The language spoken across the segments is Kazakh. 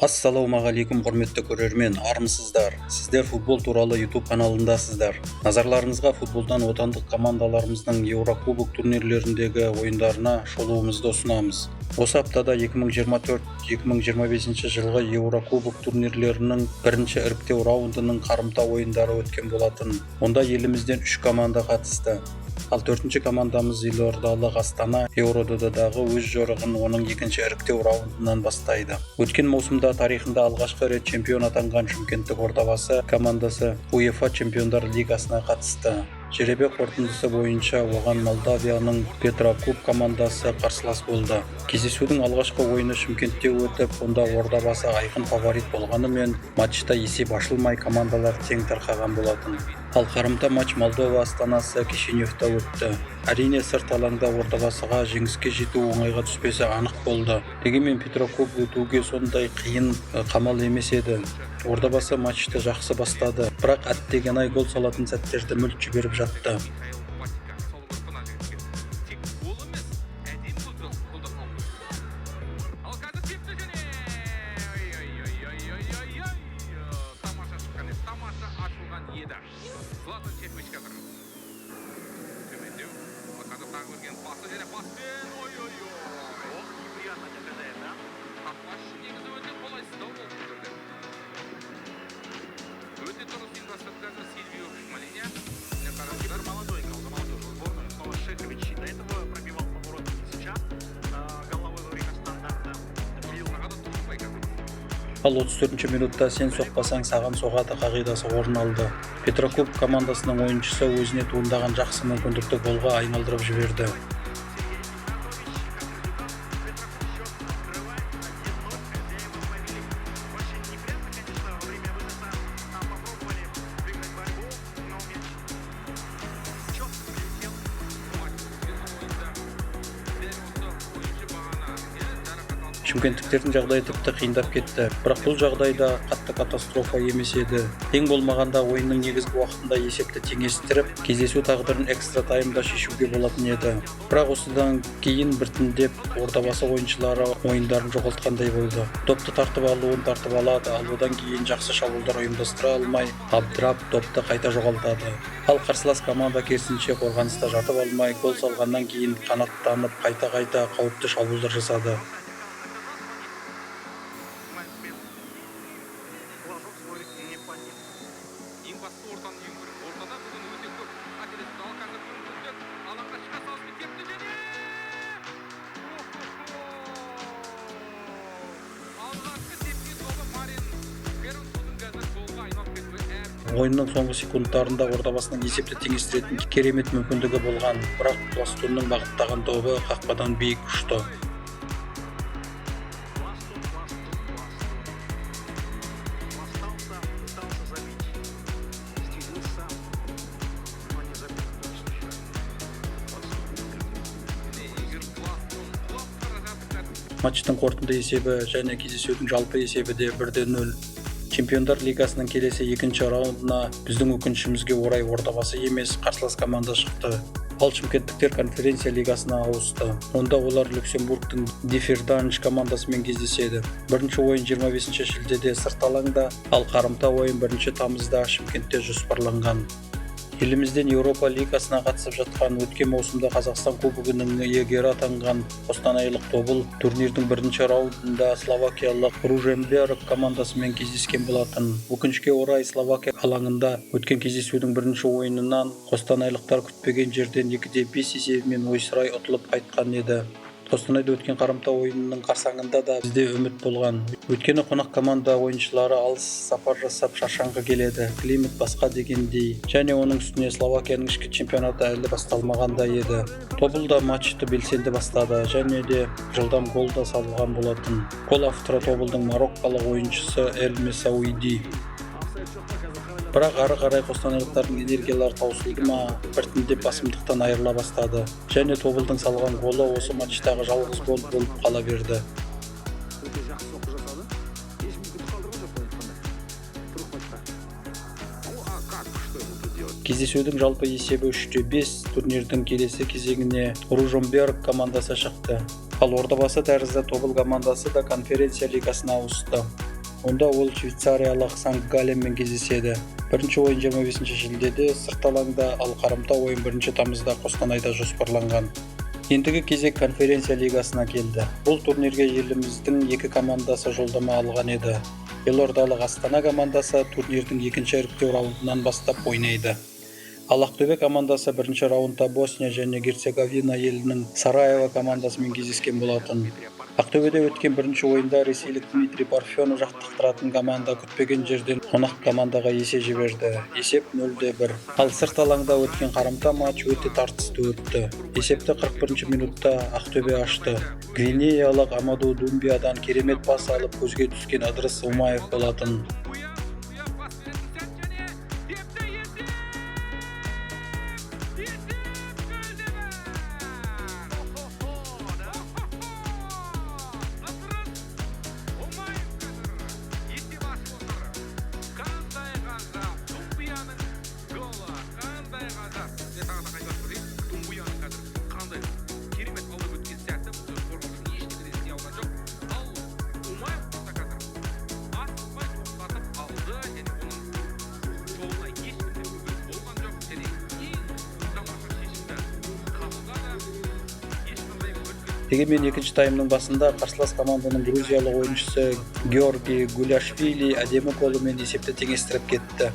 Ассалаумағалейкум, құрметті көрермен! Армысыздар! Сіздер футбол туралы YouTube каналындасыздар. Назарларыңызға футболдан отандық командаларымыздың Еурокубок турнирлеріндегі ойындарына шолуымызды ұсынамыз. Осы аптада 2024-2025 жылғы Еурокубок турнирлерінің бірінші іріктеу раундының қарымта ойындары өткен болатын. Онда елімізден үш команда қатысты. Ал төртінші командамыз, елордалық «Астана», еурододадағы өз жорығын оның екінші іріктеу раундынан бастайды. Өткен маусымда тарихында алғашқы рет чемпион атанған шымкенттік «Ордабасы» командасы УЕФА Чемпиондар лигасына қатысты. Жеребе қорытындысы бойынша оған Молдавияның «Петрокуб» командасы қарсылас болды. Кездесудің алғашқы ойыны Шымкентте өтіп, онда «Ордабасы» айқын фаворит болғанымен, матчта есеп ашылмай, командалар тең тарқаған болатын. Ал қарымта матч Молдова астанасы Кишиневта өтті. Әрине, сырт алаңда «Ордабасыға» жеңіске жету оңайға түспесі анық болды. Дегенмен «Петрокуб» өтуге сондай қиын қамал емес еді. «Ордабасы» матчты жақсы бастады, бірақ әттеген-ай, гол салатын сәттерді мүлт жіберіп жатты. Михаил Батика салу керек мына жігітке. Тек гол емес, әдемі гол, гол да салу керек. Ал қазір тепті және ой ой ой ой ой ой, тамаша шыққан еді, тамаша ашылған еді. Златан Чехович қазір төмендеу. Ал қазір тағы берген пасы және паспен, ой ой ой. Ох, неприятно для хозяев, да? Қақпашы үшін негізі өте қолайсыздау болды бұл жерде. Өте дұрыс ұйымдастырды қазір Сильвио Малиня. Міне, қараңыздар. Молодой играл за молодежную сборную. Снова Шехович и до этого пробивал по воротам. И сейчас головой во время стандарта бил. Тағы да тұрмай қазір. Ал 34 минутта «сен соқпасаң, саған соғады» қағидасы орын алды. «Петрокуб» командасының ойыншысы өзіне туындаған жақсы мүмкіндікті голға айналдырып жіберді. Сергей Игнатович, как результат, «Петрокуб» счет открывает 1-0. Хозяева ловили. Очень неприятно, конечно, во время выноса попробовали выиграть борьбу, но мяч четко прилетел. Ойында дәл осы ойыншы бағана, иә, жарақат алып. Шымкенттіктердің жағдайы тіпті қиындап кетті. Бірақ бұл жағдайда қатты катастрофа емес еді. Ең болмағанда ойынның негізгі уақытында есепті теңестіріп, кездесу тағдырын экстра таймда шешуге болатын еді. Бірақ осыдан кейін біртіндеп «Ордабасы» ойыншылары ойындарын жоғалтқандай болды. Допты тартып алуын тартып алады, ал одан кейін жақсы шабуылдар ұйымдастыра алмай, абдырап, допты қайта жоғалтады. Ал қарсылас команда керісінше қорғаныста жатып алмай, гол салғаннан кейін қанаттанып, қайта-қайта қауіпті шабуылдар жасады. Лайнсмен флажок свой не поднял. Ең бастысы, ортаны жеңу керек. Ортада бүгін өте көп қателесті. Ал қазір мүмкіндік, алаңға шыға салысымен тепті және о-хо-хо! Алғашқы тепкен добы Марин Перунсудың қазір голға айналып кетуі әбден Ойынның соңғы секундтарында «Ордабасының» есепті теңестіретін керемет мүмкіндігі болған, бірақ Пластунның бағыттаған добы қақпадан биік ұшты. Пластун, Пластун, Пластун. Пластался, пытался забить. Стелился, но не забил точно. Міне, егер Пластун құлап бара жатып қазір Матчтың қорытынды есебі және кездесудің жалпы есебі де 1-0. Чемпиондар лигасының келесі екінші раундына біздің өкінішімізге орай «Ордабасы» емес, қарсылас команда шықты. Ал шымкенттіктер Конференция лигасына ауысты. Онда олар Люксембургтың Дифферданж командасымен кездеседі. Бірінші ойын 25 шілдеде сырт алаңда, ал қарымта ойын 1 тамызда Шымкентте жоспарланған. Елімізден Еуропа лигасына қатысып жатқан, өткен маусымда Қазақстан кубогының иегері атанған қостанайлық «Тобыл» турнирдің бірінші раундында словакиялық Ружомберок командасымен кездескен болатын. Өкінішке орай, Словакия алаңында өткен кездесудің бірінші ойынынан қостанайлықтар күтпеген жерден 2-5 есебімен ойсырай ұтылып қайтқан еді. Қостанайда өткен қарымта ойынының қарсаңында да бізде үміт болған. Өйткені қонақ команда ойыншылары алыс сапар жасап, шаршаңқы келеді, климат басқа дегендей. Және оның үстіне Словакияның ішкі чемпионаты әлі басталмаған да еді. «Тобыл» да матчты белсенді бастады және де жылдам гол да салған болатын. Гол авторы — «Тобылдың» мароккалық ойыншысы Эль Месауиди. Бірақ ары қарай қостанайлықтардың энергиялары таусылды ма, біртіндеп басымдықтан айырыла бастады және «Тобылдың» салған голы осы матчтағы жалғыз гол болып қала берді. Өте жақсы соққы жасады. Еш мүмкіндік қалдырған жоқ, былай айтқанда, Трухматқа. Ну а как, что ему тут делать? Кездесудің жалпы есебі 3-5. Турнирдің келесі кезеңіне Ружомберок командасы шықты. Ал «Ордабасы» тәрізді «Тобыл» командасы да Конференция лигасына ауысты. Онда ол швейцариялық Санкт-Галленмен кездеседі. Бірінші ойын 25 шілдеде сырт алаңда, ал қарымта ойын 1 тамызда Қостанайда жоспарланған. Ендігі кезек Конференция лигасына келді. Бұл турнирге еліміздің екі командасы жолдама алған еді. Елордалық Астана командасы турнирдің екінші іріктеу раундынан бастап ойнайды. Ал Ақтөбе командасы бірінші раундта Босния және Герцеговина елінің Сараево командасымен кездескен болатын. Ақтөбеде өткен бірінші ойында ресейлік Дмитрий Парфенов жаттықтыратын команда күтпеген жерден қонақ командаға есе жіберді. Есеп 0-1. Ал сырт алаңда өткен қарымта матч өте тартысты өтті. Есепті 41 минутта Ақтөбе ашты. Гвинеялық Амаду Думбиядан керемет пас алып, көзге түскен Ыдырыс Умаев болатын. Думбуя, Думбуя пас беретін сәт және тепті. Есеп! Есеп 0-1! Ыдырыс Умаев қазір есеп ашып отыр. Қандай ғажап! Думбияның голы! Қандай ғажап! Мен тағы да қайталап көрейін. Думбияның қазір қандай керемет алып өткен сәті, бұл қорғаушының ештеңе де істей алған жоқ. Ал Умаев болса қазір асықпай тоқтатып алды және оның жолына ешкім де бөгет болған жоқ және ең тамаша шешімді қабылдады. Ешқандай мүлт Дегенмен екінші таймның басында қарсылас команданың грузиялық ойыншысы Георгий Гуляшвили әдемі голымен есепті теңестіріп кетті.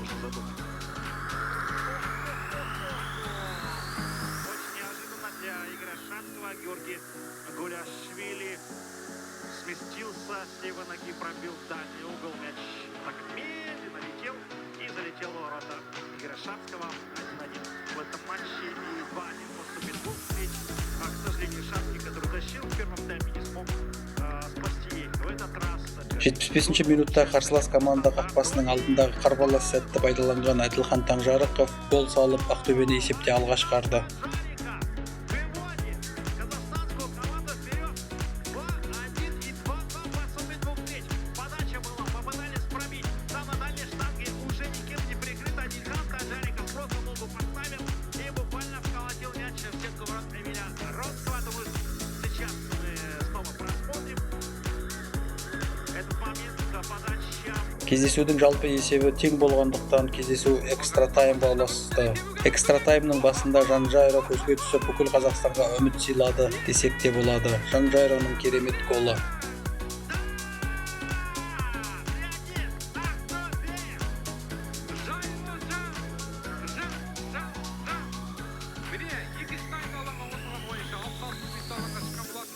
Очень неожиданно для Игоря Шацкого Георгий Гуляшвили сместился с левой ноги, пробил в дальний угол. Мяч так медленно летел и залетел в ворота Игоря Шацкого. 1-1 в этом матче и 2-1 по сумме двух встреч. К сожалению, Шацкий, который тащил в первом тайме, не смог спасти в этот раз. 75 минутта қарсылас команда қақпасының алдындағы қарбалас сәтті пайдаланған Әділхан Таңжарықов гол салып, Ақтөбені есепте алға шығарды. Жарика выводит казахстанскую команду вперед. 2-1 и 2-2 по сумме двух встреч. Подача была, попытались пробить. Там на дальней штанге уже никем не прикрыт Адильхан. Жариков просто ногу поставил и буквально вколотил мяч в сетку ворот Эмиля Родского. Думаю, сейчас мы снова просмотрим этот момент. Подача. Кездесудің жалпы есебі тең болғандықтан, кездесу экстра таймға ұласты. Экстра таймның басында Жан Жайро көзге түсіп, бүкіл Қазақстанға үміт сыйлады десек те болады. Жан Жайроның керемет голы. 3-1. Ақтөбе. Жайлы жан, жан, жан, жан. Міне, екінші таймда алаңға қосылған ойыншы 66 минутта алаңға шыққан болатын.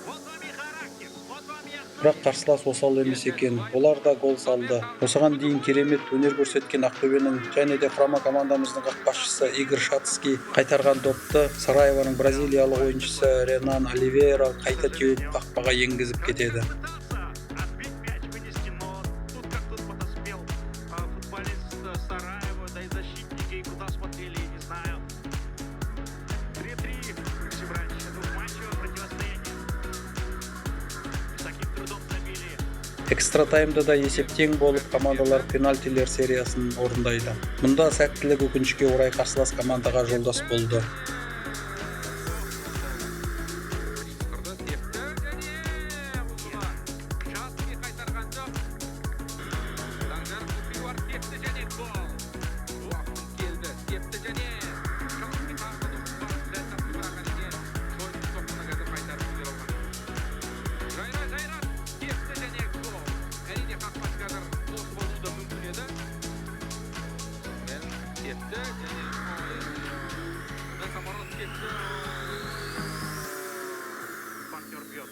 Вот вам и характер, вот вам и Бірақ қарсылас осал емес екен, олар да гол салды. Осыған дейін керемет өнер көрсеткен Ақтөбенің және де құрама командамыздың қақпашысы Игорь Шацкий қайтарған допты Сараеваның бразилиялық ойыншысы Ренан Оливейра қайта теуіп, қақпаға енгізіп кетеді. Пытался отбить мяч, вынести, но тут как тут подоспел футболист Сараева, да и защитники куда смотрели, не знаю. 3-3, Максим Иванович, двухматчевое противостояние. С таким трудом забили. Экстра таймда да есеп тең болып, командалар пенальтилер сериясын орындайды. Мұнда сәттілік, өкінішке орай, қарсылас командаға жолдас болды. Тұрды, тепті және бұл жолы Шацкий қайтарған жоқ. Таңжарық Хиуар тепті және гол. Уақытын келді, тепті және Шацкий тағы да допты дәл тапты, бірақ әрине жойқын соққыны қазір қайтарып жібере алған. Жайра, Жайрат тепті және гол. Әрине, қақпашы қазір тосып алуы да мүмкін еді. Мен тепті және ой, Самород тепті. Партнер бьет.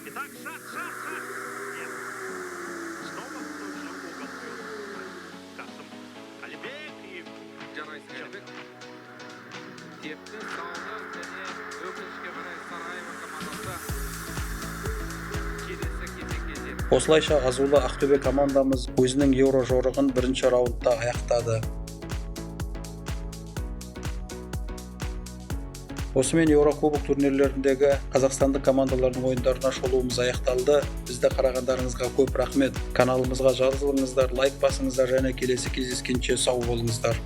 Итак, шаг, шаг, шаг. Нет. Снова в тот же угол бьет Касым Алибек и Жарайсың, Әлібек. Тепті, салды және өкінішке қарай, Сараево командасы келесі кезеңге жетті. Осылайша, азулы Ақтөбе командамыз өзінің еуро жорығын бірінші раундта аяқтады. Осымен Еурокубок турнирлеріндегі қазақстандық командалардың ойындарына шолуымыз аяқталды. Бізді қарағандарыңызға көп рахмет. Каналымызға жазылыңыздар, лайк басыңыздар және келесі кездескенше сау болыңыздар.